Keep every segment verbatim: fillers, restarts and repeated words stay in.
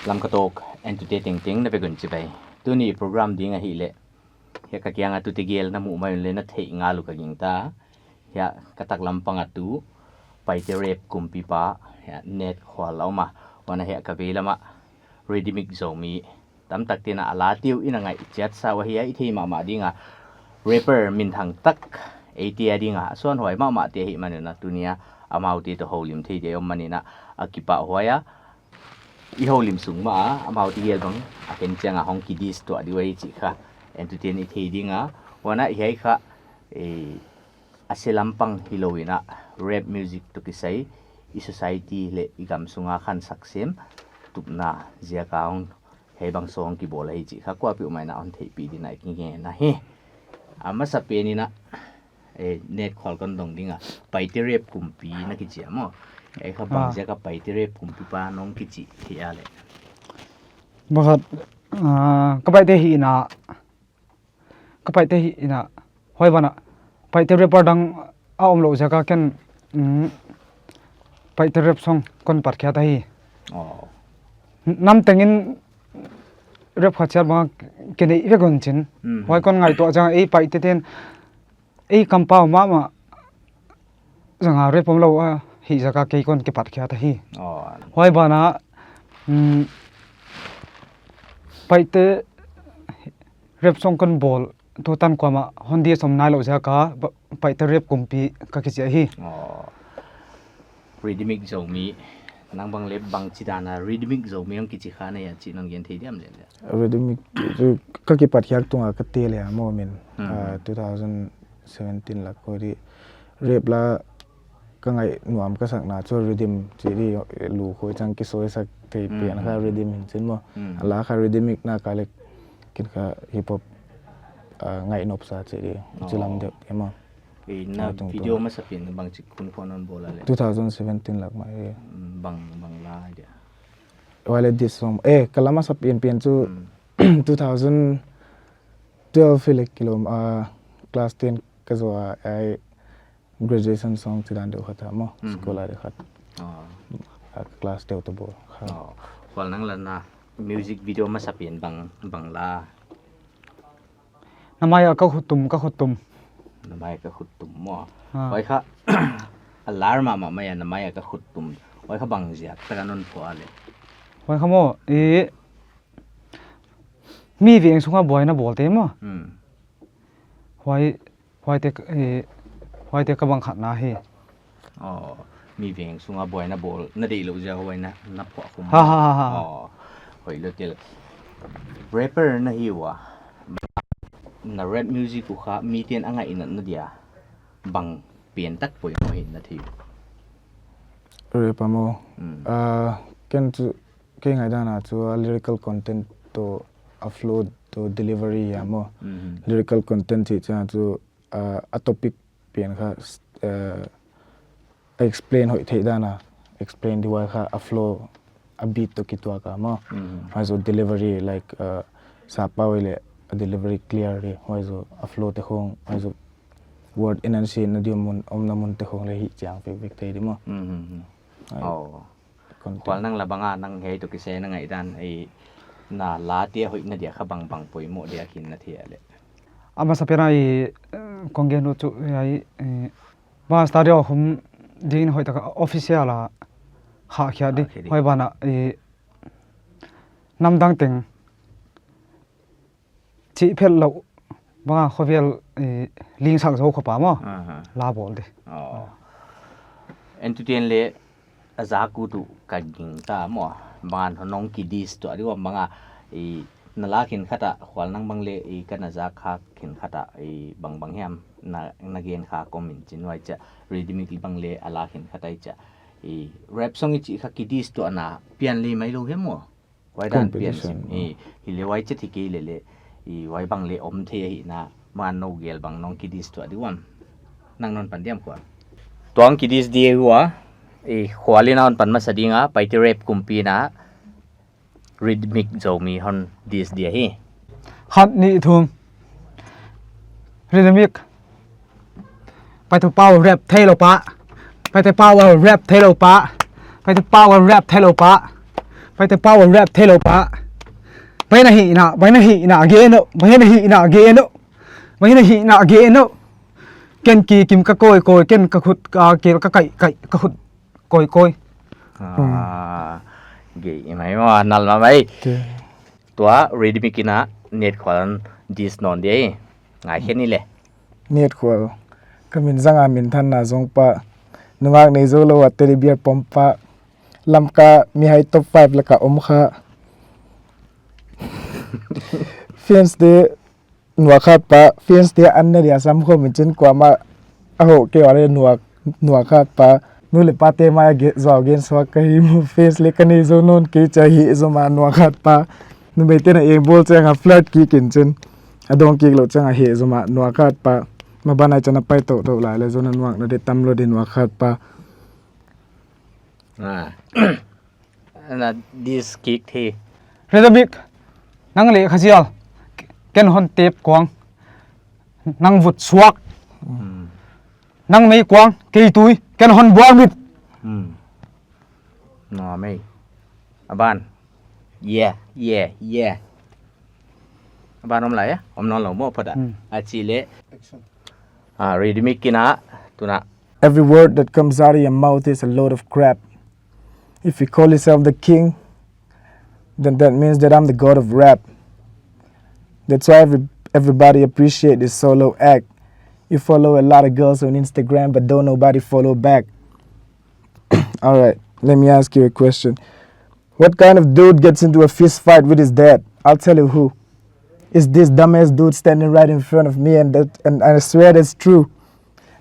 Lamka Talk entute tengteng na vek un chibai. Tuni program ding ahihleh, hiai ka kiang a tute gel na muh mai un leh na theih ngal uh ka gingta. Hiai ka taklam pang a tu Paite rap kumpipa, hiai Nate Khual a om a. Huan hiai ka veilam ah rhythmic Zomi tamtakte'n a late uh i na ngaihchiat sa uh ahi a, i thei mahmah ding a rapper minthang tak eite a ding a suanhuai mahmahte ahihman un a, tuni a amaute toh houlim thei di om manin a kipahhuai a. I houlim sung mah a, amaute gel bang a ken chiang a hong ki diss tuah di uh ahi chih kha entute'n i thei ding a. Huan hiai kha, eh, a se lam pang hilou in a, rap music toh kisai i society leh i gam sung a khansak sem tupna ziak a hong hiai bang song kibawl ahi chih kha kuapeuhmah in a hon theihpih dingin a i kingen ahi. A masapen in a, eh, Nate Khual kon dong ding a, Paite rap kumpi na kichi a maw. Hiai kha bang Ah. ziak a Paite rap kumpipa nong kichi thei a leh? Bang khat, ah, ka Paite hi in a, ka Paite hi in a, huai ban ah Paite rapper dang a omlouh ziak a ken, mm, Paite rap song kon patkhiat ahi. Oh. Namteng in rap kha chiat bang a ken nei vek un chin. Mhm. Huai kon ngaihtuah chiang a ei Paitete'n ei kampau mahmah zang a rap omlou ahih ziak a kei kon kipatkhiat ahi. Oh. Huai ban ah, mm, Paite rap song kon bawl, tutan kuamah hon diss om nailou ziak a, ba-, Paite rap kumpi ka kichi ahi. Oh. Rhythmic Zomi, nang bang leh bangchidan a rhythmic Zomi hong kichi kha na hia chih nong gen thei diam leh? Rhythmic chu ka kipatkhiak tung a ka tel a maw min. Mhm. Ah, two thousand seventeen lak khawng di rap la ka ngaih nuam ka sakna chu rhythm chih di, lu khawng chang kisawisak thei pen kha Mhm. rhythm hi'n chin maw. Mhm. A la kha rhythmic na ka leh ken kha hip hop, ah, ngaih nopsa chih di, Oh. chu lam deuh e maw. Eh, na Ah, tung video tung. masapen bangchi khun khawng hon bawl a leh? Two thousand seventeen lak mah e. Mm, bang, bang la dia. Huai leh diss song. Eh, ka la masapen pen chu Mm. two thousand twelve hi leh kilawm, ah, class ten ka zou a, ai graduation song chidan deuh khat a maw, Mhm. school a di khat. Ah. Ah, class deuh toh bawl kha. Oh. Khual nang la na music video masapen bang, bang la? Na mai ah ka khut tum, ka khut tum. Na mai ah ka khut tum maw. Ah. Huai kha, a lar mahmah mai a, na mai ah ka khut tum. Huai kha bang ziak tak a non phuah leh? Huai kha maw, i, mi veng sung a buaina bawlte maw. Hmm. Huai, huaite, i, huaite ka bang khatna hi. Oh, mi veng sung a buaina bawl, na deihlouh ziak a huai na, na phuah khum. Ha, ha, ha, ha. Oh, hoihlou tel. Rapper na hi ua. Na rap music uh kha, mite'n a ngaihna dia bang pen tak poimoh hi'n na thei uh? Rap a maw. Mm. Ah, ken chu, kei ngaihdan a chu a lyrical content toh a flow toh delivery a maw. Mm-hmm. Lyrical content chih chiang chu, ah, a topic pen kha, s-, eh, explain hoih theih dan a, explain di huai kha a flow, a beat toh kituak a maw. Mm. Huai zoh delivery, like, eh, sap a huai leh a delivery clear di, huai zoh a flow te khawng, huai zoh word enunciate na di mun, omna mun te khawng leh hih chiang vekvek thei di maw. Mm-hmm. Ai. Oh. Content. Khual nang la bang a nang hiai toh kisai na ngaihdan, ei, na late hoihna dia kha bang bang poimoh dia hi'n na thei a leh? A masapen a i, eh, kong gen uh chu, ai, eh, ba studio hum ding hoih tak a official a khahkhia di. Khahkhia di. Huai ban ah, eh, namdang teng chih phelh lou bang a khovel, eh, lingsak zou khop a maw. Aha. La bawl di. Oh. Entertain leh a zak uh tuh ka gingta maw. Bang a nong ki diss tuah di uh am bang a, i, na la khenkhat a, Khual nang bang leh, i, ka na zak kha khenkhat a, i, bang bang hiam na, na gen kha comment in huai chia, rhythmic bang leh a la khenkhat a i chia. I, rap song i chih kha ki diss tuahna pian leh mai lou hiam maw? Huai dan pian sim. Competition. I, hileh huai chia thei kei leh leh, i, huai bang leh om thei ahihna, bang a nou gel bang nong ki diss tuah di uh am? Nang non pan diam Khual? Tuang ki diss di ua, i, Khual in a hon pan masa ding a, Paite rap kumpi in a, rhythmic Zomi hon diss di ahi. Khat nih thum. Rhythmic. Paite power rap theilou pa. Paite power rap theilou pa. Paite power rap theilou pa. Paite pau a rap theilou pa. Bai na hihna, bai na hihna gen o, bai na hihna gen o, bai na hihna gen o. Ken kikim ka koi koi, ken ka khut ka kel ka kai kai, ka khut koi koi. Ah, gei mai maw, nal mahmah. Tua Rhythmic in a Netkhual diss nawn dia. Ngai khe ni le. Netkhual. Ka min zang a minthanna zong pa. Nungak nei zou lou a teddy bear pom pa. Lamka mihai top five laka om kha. Fans te nuak khat pa, fans te an na dia sam khawm in chin kuamah a hoh kei ua le nuak, nuak khat pa. Nu le pa te mai a ge-, zuau gen suak ka hi maw, fans le ka nei zou nawn kei chia hi zomah nuak khat pa. Numei te na eng bawl chiang a flirt kik in chin. A dawng kik lou chiang a hi zomah nuak khat pa. Maban ai chan a pai toutou lai le zon a nuakna de tam lou de nuak khat pa. Ah. Na diss kik thei. Rhythmic, nang leh kha zial, ken hon tep kuang, nang vut suak. Hmm. Nang mei kuang, kei tui, ken hon buang mit. Hmm. No, mei. Aban. Yeah, yeah, yeah. Aban om lai, eh? Om nawn lou maw phot a. Hmm. A chih leh. Ah, Rhythmic in a, tuna. Every word that comes out of your mouth is a load of crap. If you call yourself the king, then that means that I'm the god of rap. That's why every, everybody appreciate this solo act. You follow a lot of girls on Instagram, but don't nobody follow back. Alright, let me ask you a question. What kind of dude gets into a fist fight with his dad? I'll tell you who. It's this dumbass dude standing right in front of me, and that, and, and I swear that's true.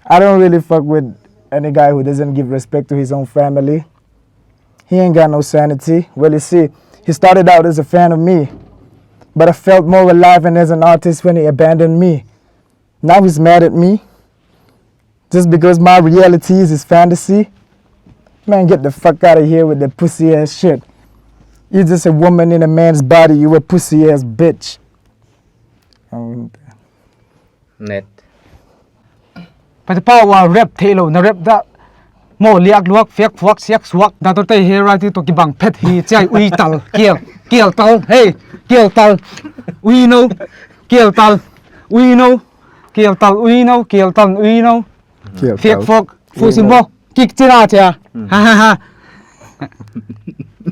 I don't really fuck with any guy who doesn't give respect to his own family. He ain't got no sanity. Well, you see, he started out as a fan of me, but I felt more alive and as an artist when he abandoned me. Now he's mad at me just because my reality is his fantasy. Man, get the fuck out of here with that pussy ass shit. You're just a woman in a man's body, you a pussy ass bitch. Um, Net. Paite pau a rap theilou, na rap da. Mo liak luak, fiak fuak, siak suak, na to te he ra ti to kibang phet hi, chiai ui tal, kial, kial tal, hey, kial tal, ui no, kial tal, ui no, kial tal, ui no, kial tal, ui no. Kial tal. Fiak fuak, fu sim mo, kik chira chia. Hmm. Ha, ha, ha.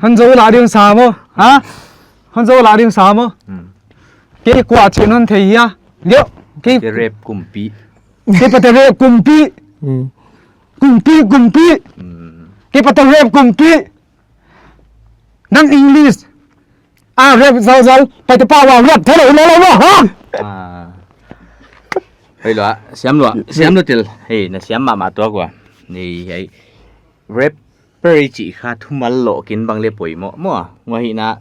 Han zo la ding sa mo, ha? Han zo la ding sa mo. Hmm. Kei kua chin hon thei hia. Lio, kei Te rap kumpi. Kei pa te rap kumpi. Hmm. Kumpi, kumpi. Hmm. Kei pa te rap kumpi. Nang English. Ah, rap zau zau. Paite pau a rap theilou, lou, lou, lou, ha? Ah. Hei lua, siam lua, siam lua tel. Hei, na siam mahmah tuak ua. Ni hei. Rap Peri chih kha thumal loh kin bang le poimoh maw. Ngua hi na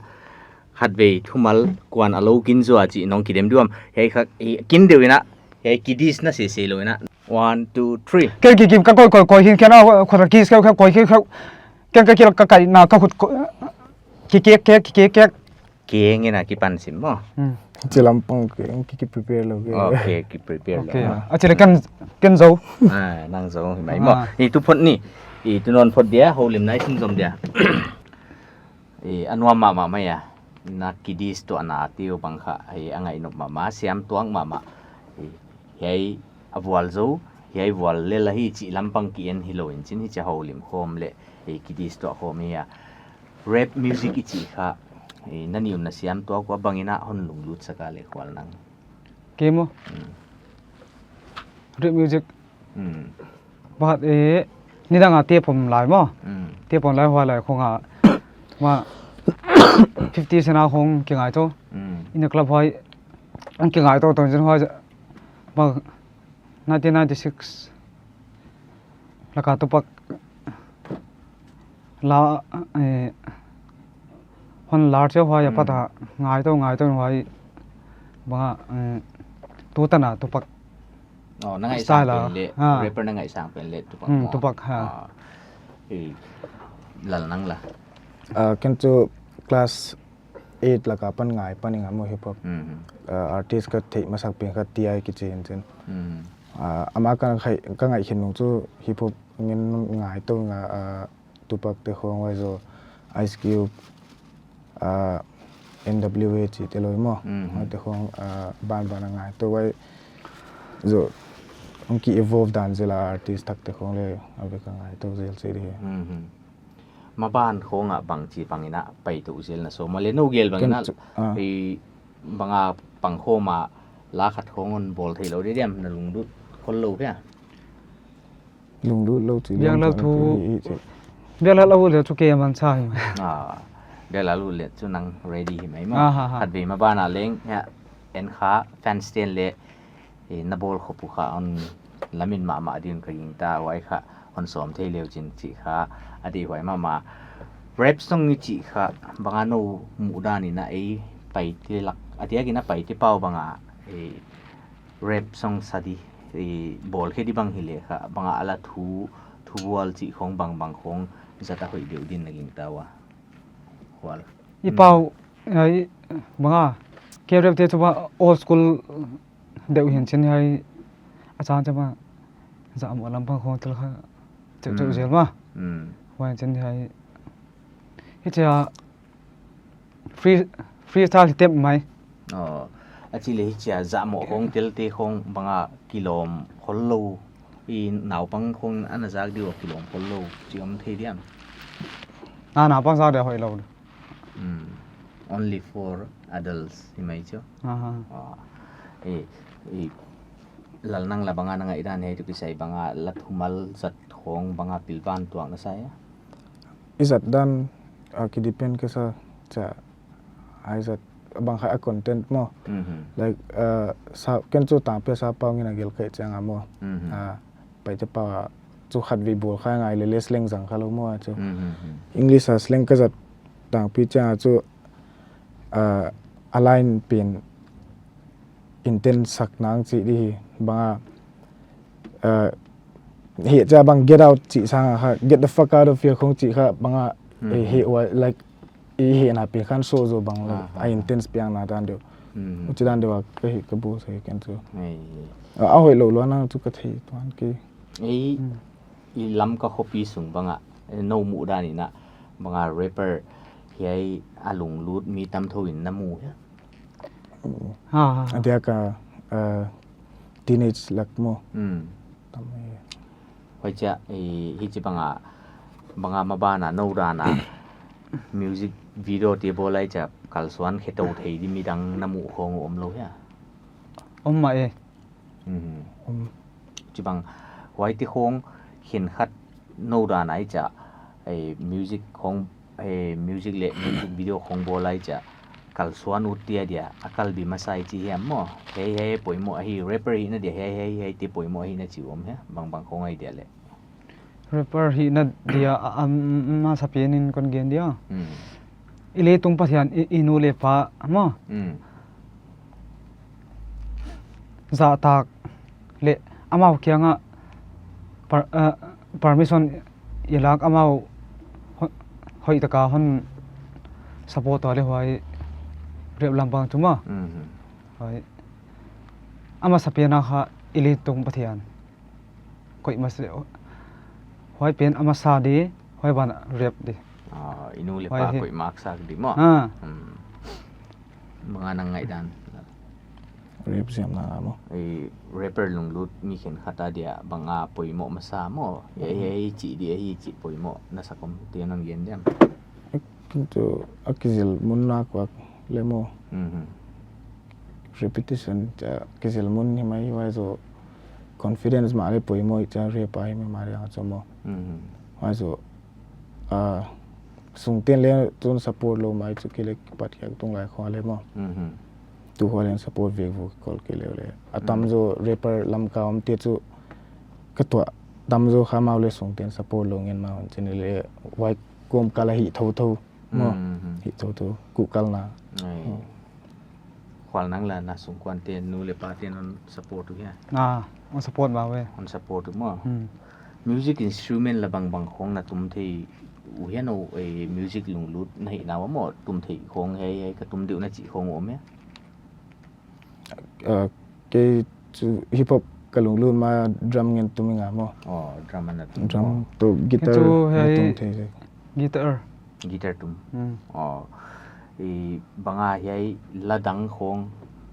khatvei thumal kuan a lo kin zua chih nong kidem duam. Hei kha, hei kin deuh in a. Hei ki diss na sese lou in a. One, two, three. Ken kikim ka koi koi koi hin ken a khut a kiss keu keu koi keu keu. Ken ka kil ka kai na ka khut ko-, ki kek kek, ki kek kek. Keng in a kipan sim maw. Hmm. Chilam pang keng ki, ki prepare lou ke. Okay, ki prepare lou. Okay. Ah. A chile ken, ken zo. Ah, nang zo hi mai maw. Ah. I tu phot ni. I tu non phot dia, houlim nai sim zom dia. I a nuam mahmah mai a. Na ki diss tuahna tiu bang kha. I a ngaih nop mahmah, siam tuak mahmah. I, hiai a vual zo, hiai vual lel ahi chih lampang ki en hilou in chin hichia houlim khawm le. I ki diss tuah khawm hi a. Rap music i chih kha, eh, na nih un na siam tuak ua bang in a hon lunglut sak a le Khual nang. Kei maw? Hmm. Rap music. Hmm. Bang, eh, nidang a tape om lai maw? Hmm. Tape om lai huai lai khong a. Ma fifty cent a khong kingai tou. Hmm. In a club huai. Ang kingai tou tou chin huai. Bang nineteen ninety-six laka Tupac la, eh, hon lar chiau huai a pat a, hmm, ngai tou, ngai tou huai bang a, eh, tu tan a Tupac. Oh, na ngaihsang style a pen le, ah, rapper na ngaihsang pen le Tupac. Hmm, Tupac, ha. Ah, eh, Lal nang la. Ah, ken chu class eight laka pan ngai pan i ngam uh hip hop. Mhm. Ah, artist ka theih masak pen kha T I kichi in chin. Mhm. Ah, ama ka ngai, ka ngaih khin nung chu hip hop ngen ngai tou nga, ah, Tupac te khong huai zoh, Ice Cube, Ah, N W A chihte lou maw. Mhm. Huaite khong, ah, banban a ngai tou, huai zoh hong ki evolve dan zel a artist thakte khong leh a vek a ngai tou zel chi di. Mhm. Maban khong a bangchi bang in a pai tou zel na sawm a leh nou gel bang in a, ken chu, ah, i bang a pang khawm a la khat khong hon bawl theilou di diam, na lunglut khollou hia? Lunglut lou chi Biang lou Lal thu, hi, hi, hi. Biang Lal a ut leh chu kei a man sa hi mai. Ah, Biang Lal a ut leh chu nang ready hi mai maw. Ah, ha, ha. Khatvei maban a leng, ya, en kha fans ten leh, eh, na bawl khop uh kha hon lamen mahmah din ka gingta, huai kha hon sawm thei leu chin chih kha a deihhuai mahmah. Rap song i chih kha bang a nou muhdan in a ei Paite lak, a diak in a Paite pau bang a, eh, rap song sa di, i bawl khe di bang hi leh kha, bang a la thu, thubual chih khong bangbang khong zat a hoih deuh din na gingta ua. Hual. I pau, ai, bang a, K rap te chu bang old school deuh hi'n chin hiai, a chang chang bang, zahmawh lam bang khong tel kha, cheuh cheuh zel maw. Mm. Huai chin hiai, hichia, Free, freestyle hi tep mai. Oh, a chih leh hichia zahmawh khong telte khong bang a kilawm khollou. I naupang khong ana zak di ua kilawm khollou. Chi om thei diam. Ah, naupang zak di a hoihlou. Hmm. Only for adults, hi mai chu. Aha. Ah, eh, eh, Lal nang la bang a na ngaihdan hiai toh kisai bang a la thumal zat khong bang a pilvan tuak na sa hia? I zat dan, ah, ki depend ka sa, cha, ai zat, bang kha a content maw. Mhm. Like, ah, sa, ken chu tangpi a sa pau ngen a gel kei chiang a maw. Mhm. Ah, Paite pau a chu khatvei bawl kha ngai leh leh slang zang kha lou maw chu. Mhm. English a slang ka zat tangpi chiang a chu, ah, a line pen intent sak nang chih di hi bang a, uh, hi cha bang get out chih sang a kha, get the fuck out of here khong chih kha bang a, eh, hi ua, like, i hihna pen khan so zo bang lou, ah, a intense piang na dan deuh. Hmm. Huchi dan deuh a ka hih ka bu sa ken chu. Ei. A, a hoihlou lou nang chu ka thei tuan kei. Ei, i Lamka khopi sung bang a, eh, nou muhdan in a, bang a rapper hiai a lunglut mi tam thou in na mu hia? Ah. A diak a, uh, teenage lak maw. Hmm. Tam e. Huai chia, eh, hichi bang a, bang a maban a, nou dan a, music video te bawl lai chia, kalsuan khe tou thei di midang na mu khong om lou hia? Om mah e. Mhm. Um. Chibang, huaite khong khenkhat nou dan a chia, eh, music khong, eh, music leh music video khong bawl lai chia, kalsuan ut dia dia, a kal bi masa i chi hiam maw? Hei, hei, poimoh ahi, rapper hihna dia, hei, hei, hei, te poimoh ahi na chi om hia, bangbang khong ai dia leh. Rapper hihna dia, a, a, a, masapen in kon gen dia. Hmm. I leitung Pathian, i, i nu leh pa, maw. Hmm. Zahtak leh amau kiang a per-, eh, permission i lak amau ho-, hoihtaka hon support a leh huai rap lam bang chu maw. Mhm. Huai. A masapen a kha i leitung Pathian. Koih masa, huai pen a masa di, huai ban rap di. Ah, i nu leh pa koih maksak di maw. Ah. Hmm. Bang a nang ngaihdan. Rap siam na maw. Eh, rapper lunglut mi khenkhat a dia bang a poimoh masa maw. Hei, hei, chi di, hei, chi poimoh na sa kom te non gen diam. Ken chu a kizil mun nak vak leh maw. Mhm. Repetition chia kizil mun hi mai, huai zoh confidence mah leh poimoh chia rap a hi mai mah leh a chu maw. Mhm. Huai zoh, ah, sungten leh tun support lou mai chu kei leh kipat khiak tung lai khong leh maw. Mhm. Tu khong leh support vek vou kol kei leh leh. A tamzaw rapper Lamka omte chu ka tuah tamzaw kha amau leh sungten support lou ngen mah hon chin leh huai kawmkal a hih thouthou. Maw, mhm, hih thouthou, kuhkalna. Ai. Hmm. Khual nang la na sungkuante nu leh pate non support uh hia? Ah, hon support mah ve. Hon support uh maw. Hmm. Music instrument la bangbang khong na tum thei uh hia nou, eh, music lunglut na hihna uah maw, tum thei khong hei, hei ka tum deuh na chih khong om hia? Ah, kei chu hip hop ka lunglut ma drum ngen tum ing a maw. Oh, drum ana tum. Drum maw. Toh guitar chu na hei tum thei se. Guitar. Guitar tum. Hmm. Oh. I bang a hiai la dang khong,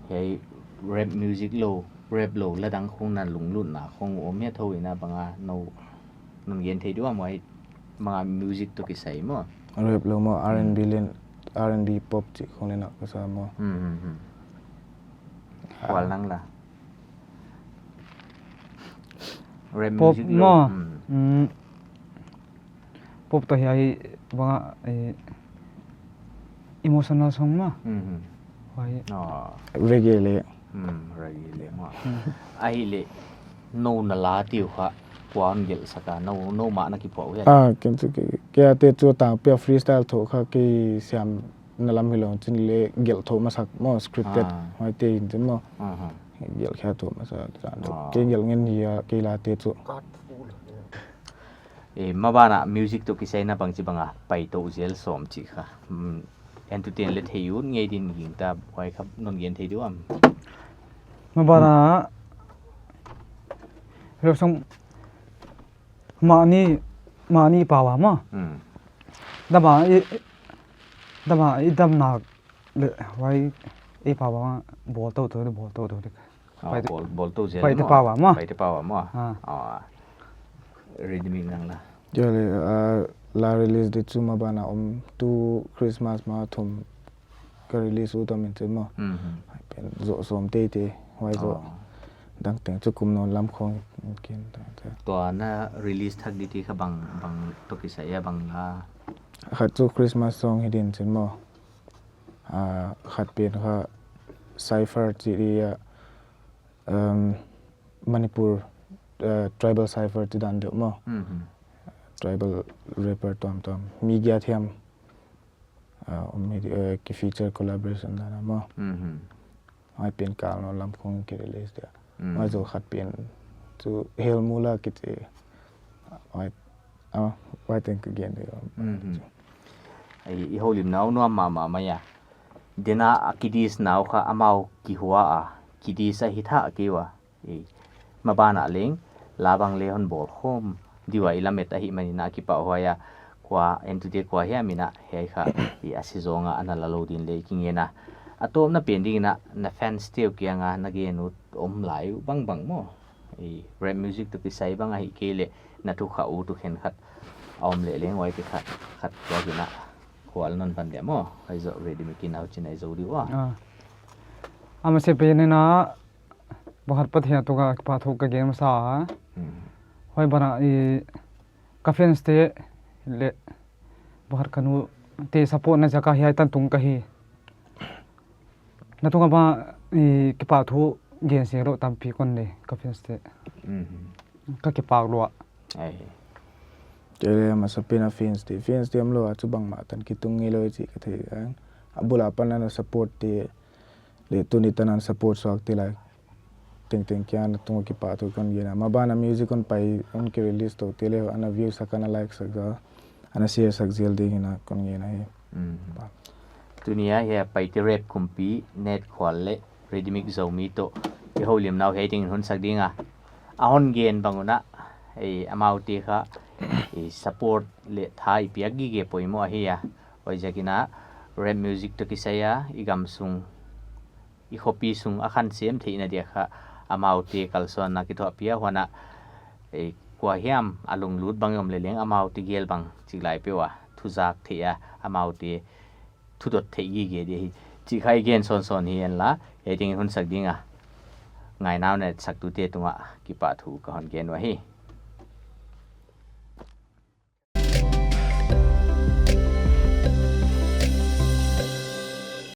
hiai rap music lou, rap lou la dang khong na lunglutna khong om hia thou in a bang a nou non gen thei diam, huai bang a music toh kisai maw. Rap lou maw, R and B Hmm. leh R and B pop chih khong leh na ka sa maw. Hmm, hmm, hmm. Ah. Khual nang la. Rap Pop music maw. lou. Hmm. Hmm. Pop toh hiai bang a, eh, emotional song maw. Hmm, hmm. Huai. Ah. Reggae leh. Hmm, reggae leh maw. Hmm. Ahihleh nou na la tiu kha kua'n gelh sak a, nou, nou mah na kiphuah uh hia. Ah, ken chu ke, ke a te chu tangpi a freestyle thoh kha kei siam na lam hilou chin leh gelh thoh masak maw scripted. Ah. Huai te in chin maw. Aha. Gelh khia thoh masak chan. Ah. Kei gelh ngen hia kei la te chu. Eh, maban a music toh kisai na bangchi bang a pai tou zel sawm chih kha. Hmm, entute leh thei ut ngei din ging ta huai kha non gen thei diam. Maban a Hmm. rap song mahni, mahni pau a maw. Hmm. Dam a i, dam a i dam nak leh huai i pau a bawl tou tou, bawl tou tou dik. Ah, Pai te, bawl, bawl tou zel pai te maw. pau a maw. Pai te pau a maw. Ah. Ah. Rhythmic nang la. Yo le, ah, la release date chu maban a om tu Christmas ma thum ka release ut om in chin maw. Mhm. Pen zoh sawm teitei, huai zoh. Oh. Dang teng chu kum non lam khong kin ta, ta. Tua na release thak di ti kha bang, bang toh kisai a bang la. Khat chu Christmas song hi din chin maw. Ah, khat pen kha Cypher chih di a, um, Manipur, uh, tribal cypher chih dan deuh maw. Mhm. Tribal rapper tuamtuam. Mi giat hiam, uh, mi, uh, ki feature collaboration dan a maw. Mhm. Huai pen kal non lam khong ki release dia. Mm. Huai zoh khat pen chu Hell Mula kichi. Huai, ah, huai teng ka gen dia. Mhm. I, i houlimna uh nuam mahmah mai a. Dena a kidisna uh kha amau kihua a, kidis a hi thak kei ua. I, maban a leng, la bang le hon bawl khawm di ua i lamet ahihman in a kipahhuai a, kua entute kua hiam in a, hiai kha, i a si zong a ana la lou din le i kingen a. A tawpna pen ding in a, na fans te uh kiang a, na gen ut om lai uh bangbang maw. I, rap music toh kisai bang ahihkeileh, na thu kha uh thu khenkhat a om leh leng huai te khat, khat tua hi in a. Khual non pan dia maw, huai zoh ready mi kin au chin ai zo di ua. Ah. A masa pen in a, bang khat Pathian tungah kipahthu ka gen masa a. Hmm. Huai ban a i ka fans te leh bang khat ka nu te support na ziak a hiai tan tung ka hi. Na tungah bang i kipahthu gen sek lou tampi kon nei ka fans te. Mhm. Ka kipak lua. Ai. Kei le masa pen a fans te, fans te omlou a chu bangmah tan kitung ngeilou chih ka thei a. A bul a pan a na support te, leh tuni tan a na support suak te lai. Tengteng kia na tung kipahthu kon gen a. Maban a music hon pai, hon ki release tou te le, ana view sak, ana like sak a, ana share sak zel ding in a kon gen a hi. Mm. Tuni a hiai Paite Rap kumpi, Nate Khual leh Rhythmic Zomi toh i houlimna uh hiai teng in hon sak ding a. A hon gen bang un a, ei, amaute kha, ei, support leh tha i piak gige poimoh ahi a. Huaiziak in a, rap music toh kisai a, i gam sung, i khopi sung a khan sem theihna dia kha, amaute kalsuanna kithuahpih a huan a, ei, kua hiam a lunglut bang i om leh leng amaute gel bang chik lai peuh a, thuzak theih a, amaute thudot theih gige di hi. Chih kha i gen sawnsawn hi en la, hiai teng in hon sak ding a. Ngainau na saktute tungah kipahthu ka hon gen uhi.